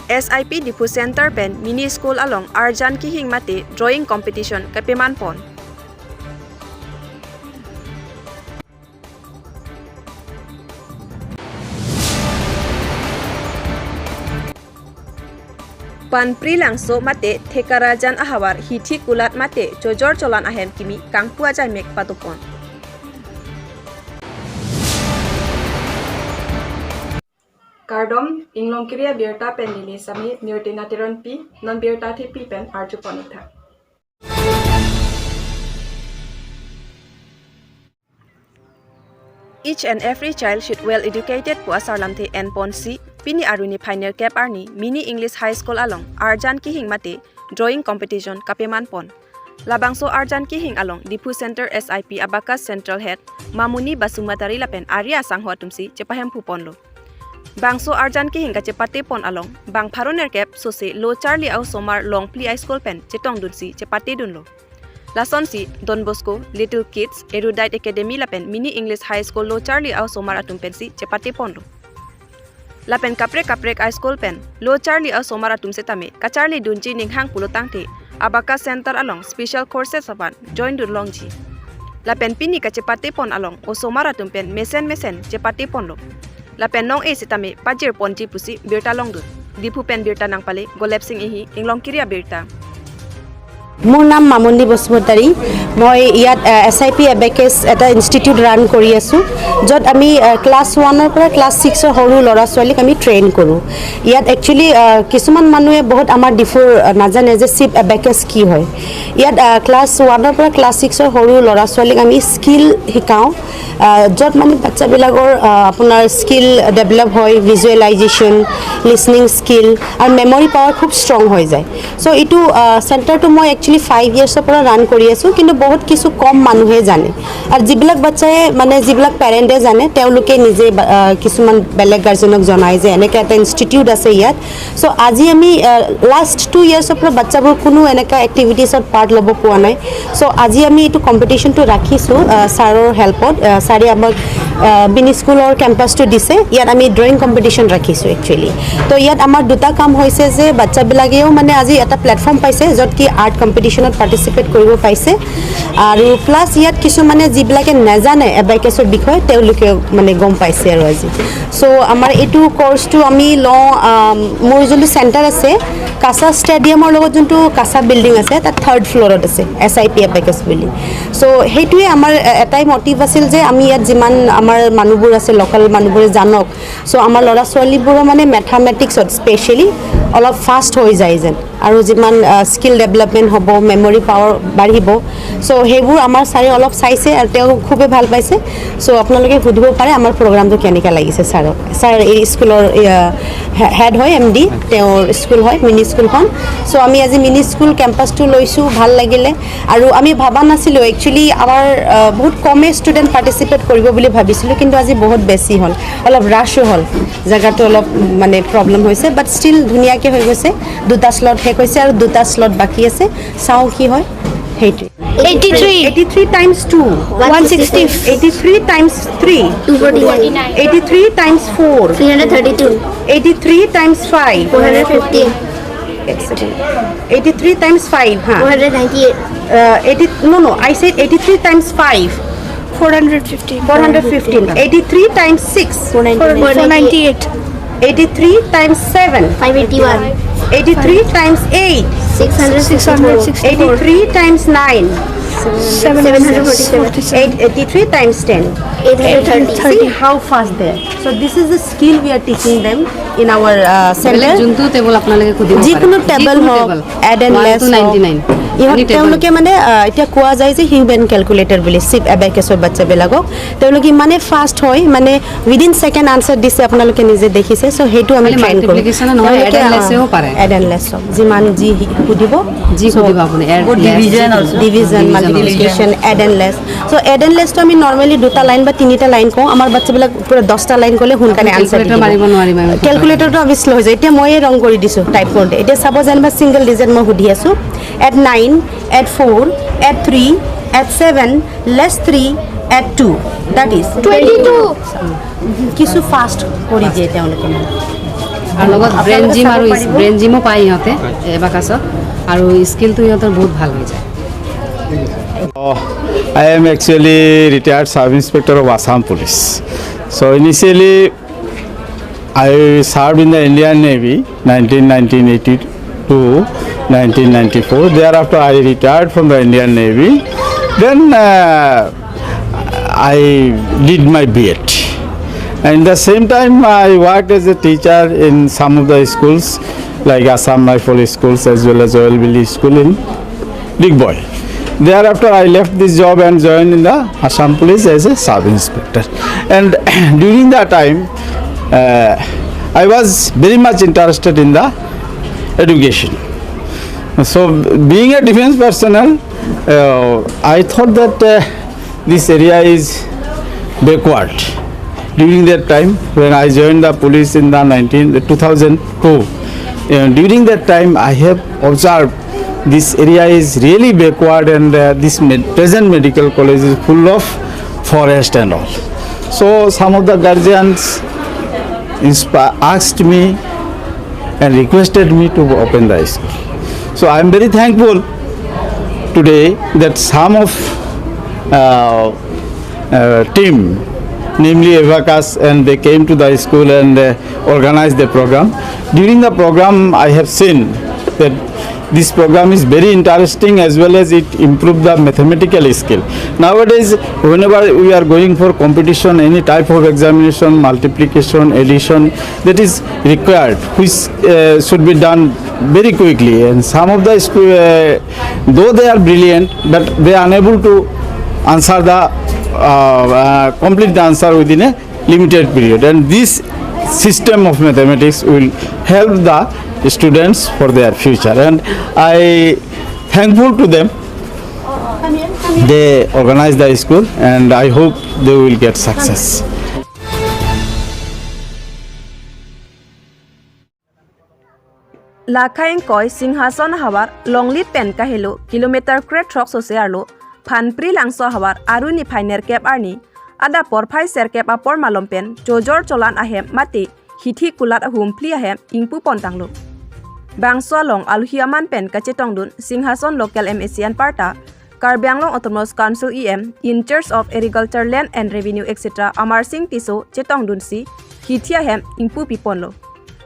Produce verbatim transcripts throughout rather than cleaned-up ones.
S I P Diphu Center pen mini school along arjan kehing mate drawing competition kapeman pon. Panpri Langso mate Thekarajan ahavar hithi kulat mate chojor cholan ahem kimi kangpu ajaimek patupon. Kardom, Inglongkiri abirta pen neli Sami Nirtina Teronpi, non birta thepi pen arjupon itha. Each and every child should well educated pu asarlamthe enponsi, pini aruni phainer kep arni, Mini English High School along, arjan kehing mate, drawing competition kapeman pon. Labangso arjan kehing along, Diphu Center S I P Abacus Central Head, Mamuni Basumatary lapen ari asangho atumsi, chepahemphu ponlo. Bangso arjan kehing kachepate pon along, bang pharo nerkep sose lo charli a-osomar Longphli High School pen chetongdunsi chepatedunlo. Lasonsi Don Bosco, Little Kids, Erudite Academy lapen Mini English High School lo charli a-osomar atum pensi chepate ponlo. Lapen kaprek kaprek high school pen lo charli a-osomar atum setame kacharlidunji ninghang pulo tangte Abacus Center along special courses aphan joindun longji. Lapen pini kachepate pon along osomar atum pen mesen mesen chepate ponlo. Lapen nong-e setame pajir ponji pusi birta longdun. Diphu pen birta nangpale Golep Sing Ehi, Inglongkiri abirta. মোৰ নাম মামনি বসুমতাৰী। মই ইয়াত S I P এবেকেছ এটা institute run কৰি আছোঁ, য'ত আমি ক্লাছ ওৱানৰ পৰা ক্লাছ ছিক্সৰ সৰু ল'ৰা ছোৱালীক আমি ট্ৰেইন কৰোঁ। ইয়াত একচুৱেলি কিছুমান মানুহে বহুত আমাৰ ডিফুৰ নাজানে যে চিপ এবেকেছ কি হয়। ইয়াত ক্লাছ ওৱানৰ পৰা ক্লাছ ছিক্সৰ সৰু ল'ৰা ছোৱালীক আমি স্কিল শিকাওঁ, য'ত মানে বাচ্চাবিলাকৰ আপোনাৰ স্কিল ডেভেলপ হয়, ভিজুৱেলাইজেশ্যন, লিচনিং স্কিল আৰু মেমৰি পাৱাৰ খুব ষ্ট্ৰং হৈ যায়। চ' এইটো চেণ্টাৰটো মই একচুৱেলি ফাইভ ইয়াৰ্ছৰ পৰা ৰান কৰি আছোঁ, কিন্তু বহুত কিছু কম মানুহে জানে। আৰু যিবিলাক বাচ্চাই মানে যিবিলাক পেৰেণ্টে জানে, তেওঁলোকে নিজে কিছুমান বেলেগ গাৰ্জেনক জনায় যে এনেকৈ এটা ইনষ্টিটিউট আছে ইয়াত। চ' আজি আমি লাষ্ট টু ইয়াৰ্ছৰ পৰা বাচ্চাবোৰ কোনো এনেকুৱা এক্টিভিটিছত পাৰ্ট ল'ব পোৱা নাই। চ' আজি আমি এইটো কম্পিটিশ্যনটো ৰাখিছোঁ ছাৰৰ হেল্পত। ছাৰে আমাক মিনি স্কুলৰ কেম্পাছটো দিছে, ইয়াত আমি ড্ৰয়িং কম্পিটিশ্যন ৰাখিছোঁ একচুৱেলি। তো ইয়াত আমাৰ দুটা কাম হৈছে যে বাচ্চাবিলাকেও মানে আজি এটা প্লেটফৰ্ম পাইছে য'ত কি আৰ্ট কম্পিটিশ্যনত পাৰ্টিচিপেট কৰিব পাইছে, আৰু প্লাছ ইয়াত কিছুমানে যিবিলাকে নাজানে এবেকেছৰ বিষয়ে তেওঁলোকেও মানে গম পাইছে আৰু আজি। চ' আমাৰ এইটো কৰ্চটো আমি লওঁ, মোৰ যোনটো চেণ্টাৰ আছে কাছা ষ্টেডিয়ামৰ লগত যোনটো কাছা বিল্ডিং আছে, তাত থাৰ্ড ফ্ল'ৰত আছে এছ আই পি এবেকেছ বুলি। চ' সেইটোৱে আমাৰ এটাই মটিভ আছিল যে আমি ইয়াত যিমান আমাৰ মানুহবোৰ আছে, লোকেল মানুহবোৰে জানক। চ' আমাৰ ল'ৰা ছোৱালীবোৰৰ মানে মেথামেটিক্সত স্পেচিয়েলি অলপ ফাষ্ট হৈ যায় যেন, আৰু যিমান স্কিল ডেভেলপমেণ্ট হ'ব, মেমৰি পাৱাৰ বাঢ়িব। চ' সেইবোৰ আমাৰ ছাৰে অলপ চাইছে আৰু তেওঁ খুবেই ভাল পাইছে। চ' আপোনালোকে সুধিব পাৰে আমাৰ প্ৰগ্ৰামটো কেনেকৈ লাগিছে ছাৰক। ছাৰ এই স্কুলৰ হেড হয়, এম ডি, তেওঁৰ স্কুল হয় মিনি স্কুলখন। চ' আমি আজি মিনি স্কুল কেম্পাছটো লৈছোঁ, ভাল লাগিলে। আৰু আমি ভবা নাছিলোঁ, একচুৱেলি আমাৰ বহুত কমে ষ্টুডেণ্ট পাৰ্টিচিপেট কৰিব বুলি ভাবিছিলোঁ, কিন্তু আজি বহুত বেছি হ'ল, অলপ ৰাছো হ'ল, জেগাটো অলপ মানে প্ৰব্লেম হৈছে, বাট ষ্টিল ধুনীয়াকৈ হৈ গৈছে। দুটা শ্লট শেষ হৈছে আৰু দুটা শ্লট বাকী আছে, চাওঁ কি হয় সেইটোৱে। Eighty three. Eighty three times two. One sixty. Eighty three times three. Two forty nine. Eighty three times four. Three hundred thirty two. Eighty three times five. Four hundred fifteen. Eighty three times five, huh? Four hundred ninety eight. Uh, eighty, no, no, I said eighty three times five. Four hundred fifteen. Four hundred fifteen. Eighty three times six. Four ninety eight. Eighty three times seven. Five eighty one. Eighty three times eight. Six hundred Six hundred sixty four. Eighty three times nine. Seven hundred forty seven. Eight, eighty three times ten. Eight hundred thirty. See how fast they are. So this is the skill we are teaching them in our uh, center. যোনটো table আপোনালোকে সুধিব পাৰে। যিকোনো table যিকোনো হওক, table. Add and One less to ninety nine. ইহঁত Any table. তেওঁলোকে মানে আহ, এতিয়া কোৱা যায় যে হিউমেন কেলকুলেটৰ বুলি চিপ এবেকেছৰ বাচ্চাবিলাকক। তেওঁলোকে ইমানে ফাষ্ট হয়, মানে উইদিন ছেকেণ্ড আনচাৰ দিছে, আপোনালোকে নিজে দেখিছে। চ' সেইটো আমি খালি ট্ৰেইন কৰোঁ। মাল্টিপ্লিকেশ্যন নহয়, এড এণ্ড লেছেও পাৰে। এড এণ্ড লেছ হওক, যিমান যি সি- সুধিব। যি সুধিব আপুনি, add, less. Division, division, multiplication, add and less. So' add and লেছটো আমি নৰ্মেলি দুটা লাইন বা তিনিটা লাইন কওঁ। আমাৰ বাচ্চাবিলাক পুৰা দহটা লাইন ক'লে সোনকালে আনচাৰ দি কেলকুলেটৰ দিব। মাৰিব নোৱাৰিম আমি। কেলকুলেটৰটো আমি শ্ল' হৈ যায়। এতিয়া মইয়ে ৰং কৰি দিছোঁ টাইপ কৰোঁতে। এতিয়া চাব যেনিবা ছিংগল ডিজিট মই সুধি আছোঁ, eight nine, eight four, eight three, eight seven, less three, eight two, that is Twenty two. কিছু ফাষ্ট কৰি দিয়ে তেওঁলোকে মানে। আৰু লগত ব্ৰেইন জিম আৰু ব্ৰেইন জিমো পায় সিহঁতে এবাকাছত, আৰু স্কিলটো সিহঁতৰ বহুত ভাল হৈ যায়। Oh, I am actually retired sub inspector of Assam Police. So initially, I served in the Indian Navy, nineteen nineteen eighty-two, nineteen ninety-four. Thereafter, I retired from the Indian Navy. Then uh, I did my B.Ed. And the same time, I worked as a teacher in some of the schools, like Assam Rifle schools as well as Oil Valley School in Digboi. Thereafter, I left this job and joined in the Assam Police as a sub inspector. And during that time, uh, I was very much interested in the education. So, being a defense personnel, uh, I thought that uh, this area is backward. During that time, when I joined the police in the nineteen, two thousand two, uh, during that time, I have observed this area is really backward, and uh, this med- present medical college is full of forest and all. So some of the guardians inspi- asked me and requested me to open the school. So I am very thankful today that some of uh, uh, team, namely Abacus, and they came to the school and uh, organized the program. During the program, I have seen that this program is very interesting as well as it improved the mathematical skill. Nowadays, whenever we are going for competition, any type of examination, multiplication, addition, that is required, which uh, should be done very quickly. And some of the school, uh, though they are brilliant, but they are unable to answer the uh, uh, complete the answer within a limited period. And this system of mathematics will help the students for their future. And I thankful to them. They organize the school, and I hope they will get success. Lakhai ingkoi Singhason havar Longlit pen kahelo kilometer krethrok sose arlo Phanpri Langso havar Aru niphai nerkep arni adap porphai serkep apor malom pen chojor cholan ahem mate hithi kulat ahum phli ahem ingpu pon tanglo. Bangso along alohi aman pen kachetongdun Singhason local M A C anparta Karbi Anglong Autonomous Council E M in charge of Agriculture, Land and Revenue et cetera Amar Sing Tisso chetongdunsi hithi ahem ingpu piponlo.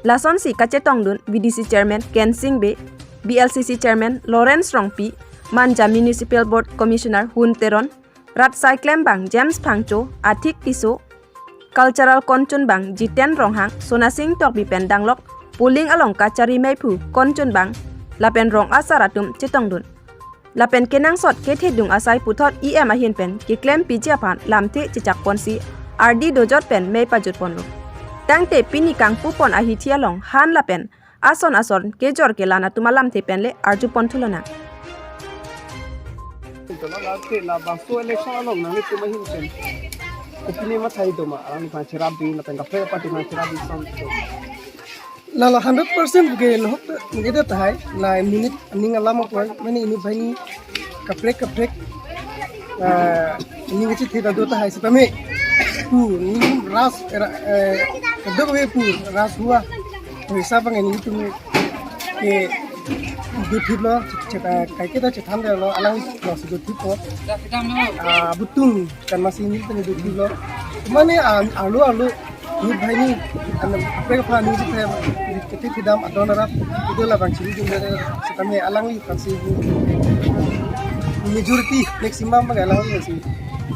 Lasonsi kachetongdun V D C Chairman Kensing Bey, V L C C Chairman Lawrence Rongpi, Manja Municipal Board Commissioner Hun Teron, rat saiklem bang James Phangcho, Athik Tisso, Cultural Konchun bang Jiten Ronghang, Sonasing Tokbi pen danglok polling along kachari meiphu Konchun bang lapen rong asar atum chetongdun. Lapen kenangsot kethedung asai puthot E M ahin pen keklem piji aphan lamthe chechak ponsi ardi dojot pen mei pajut ponlo. Tangte pini kangpu pon ahithi along han lapen ason ason kejor kelan atum alamthe pen le arju pon thulonang. Ito la la te la bangso election along nanglitum ahin pen opinion mathai do ma, alangliphan cherap di lapen kaprek party aphan cherap di son. Lalo hundred percent ke lohok ke de tahai la minute aning alam apoi mane inut banghini kaprek kaprek, ah, aning kecil tidak do tahai sitame pu ning ras era, eh, kedok we pu ras hua. Risa bang ilitum ke duthiplo, kaiketa chethandelo, alangli si duthiplo. Ah, butung kan masih ilitum duthiplo. Mane, ah, alu alu, inut banghini, ane, kaprek aphan inut kete kedam adon arap, itu labang chini jum dari sitame alangliphan si majority maximum bang alangli si.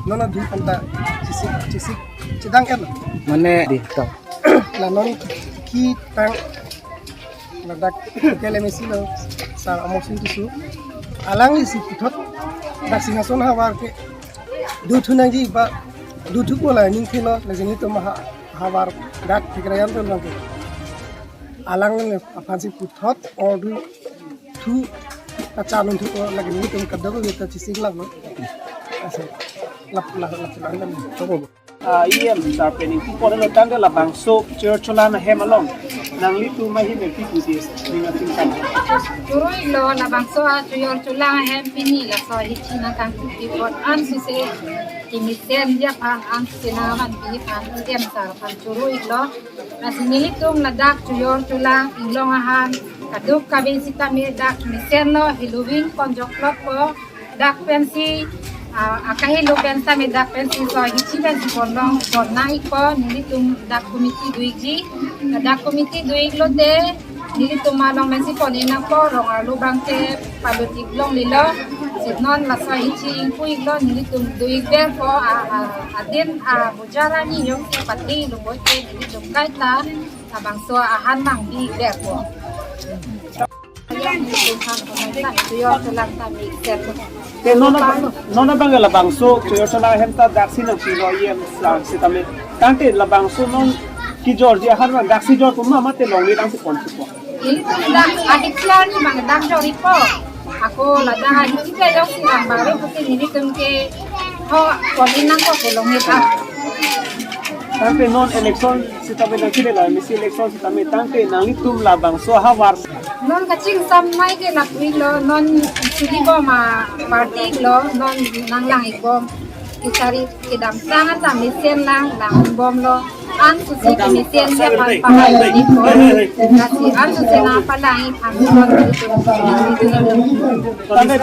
Non adu penta chisik chisik chedang kan. Mane di tong. La non ketang ladak local M A C lo, Sar Amar Sing Tisso. Alangli si puthot dak Singhason havar ke duthu nangji ba duthu ko la ningthelo, la jeni to maha havar dak thekrayan to nangke. Alangli aphan si puthot or duthu achanun thu ko la jeni to kadok ko ta chisik lak lo. Ase lap lap lap lap. Ah, E M sar pen ingpu pon lo tangte labangso chojor cholan ahem along nanglitum ahin pen pi pu di ning ating kan. Choroi lo labangso a chojor cholan ahem pini laso hithi nangkangpu pon an suse Kemesen dia aphan an sena man bi aphan stem sar aphan choro-iklo. Lasi nelitum ladak chojor cholang Inglong ahan kadokave sitame dak mesenlo, heloving konjok plot po dak pensi, ah, akahelo pen sitame dak pensi soi hichi pensi ponlong ponnang-ikpo. Nelitum dak committee do-ikji, dak committee do-iklote nelitum along pensi pon-ik nangpo, rong arlo abangke palut-ik longlelo. Si non laso hichi ingpu-iklo, nelitum do-ikverpo, a, a, adin a bojar arni jongsi pati luboi ke nelitum kaita labangso ahan abang bi-ikverpo. Yang nelitum aphan komansa chojor cholang ta mesen. Te non abang, non abang labangso chojor cholang ahem ta daksi nangpilo E M lang sitame. Tangte labangso non kejorji ahan abang daksi jor puma mate longle tangsi pon supo. Nelitum dak adik siar ni abang dak jor-ikpo. Ako ladak adik siar jongsi abang baru putih nelitum ke ho pon-ik nangpo ko longle ta. Tangte non election sitame nangkele la, M A C election sitame tangte nanglitum labangso ahavar. Non kachingsamnei ke lapuilo, non chuli bom aparty lo, non nanglang-ik bom. Kachari kedamtang anta mesen lang, langbomlo. Ansusi kemesen dia aphan pahai-ikpo. Lasi ansusi nangpalang-ik aphan non. Tangte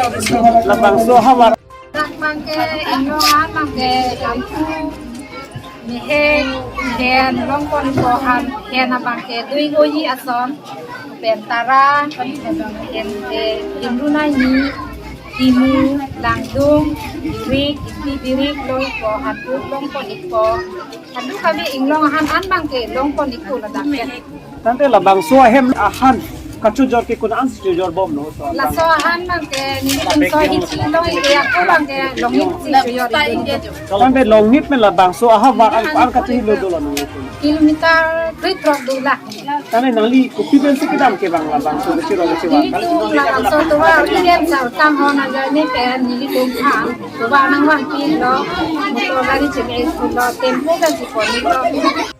labangso ahavar. Dak abangke Inglong ahan abangke Lampu, Mehek, Hen, longpon-ikpo, Han, Hen abangke do-ik-oji ason, pen Tara, Hen, eh, Himruna ni, Himu, Langdung, Birik, Ipi Birik, longpo, Han, longpon-ikpo. Kadokave Inglong ahan an abangke longpon-ikpo ladak ke. Tangte labangso ahem ahan kachojor ke konat ansi chojor bomlo? Laso ahan abangke nelitum soi hichi long-ik-e ako abangke longnit si chojor-ik. Tangte longnit pen labangso ahavar an, an kachehelo dolo nangli? Kilometer krethrok dolang. Tangte nangli kopi pensi kedam ke abang labangso kachirok kachevang? Nelitum labangso tovar ilian sar kanghon ajoine pen nelitum aphan tovar nangvanpilo, motor gari cheng-e pulo, tempo pensi pon-iklo.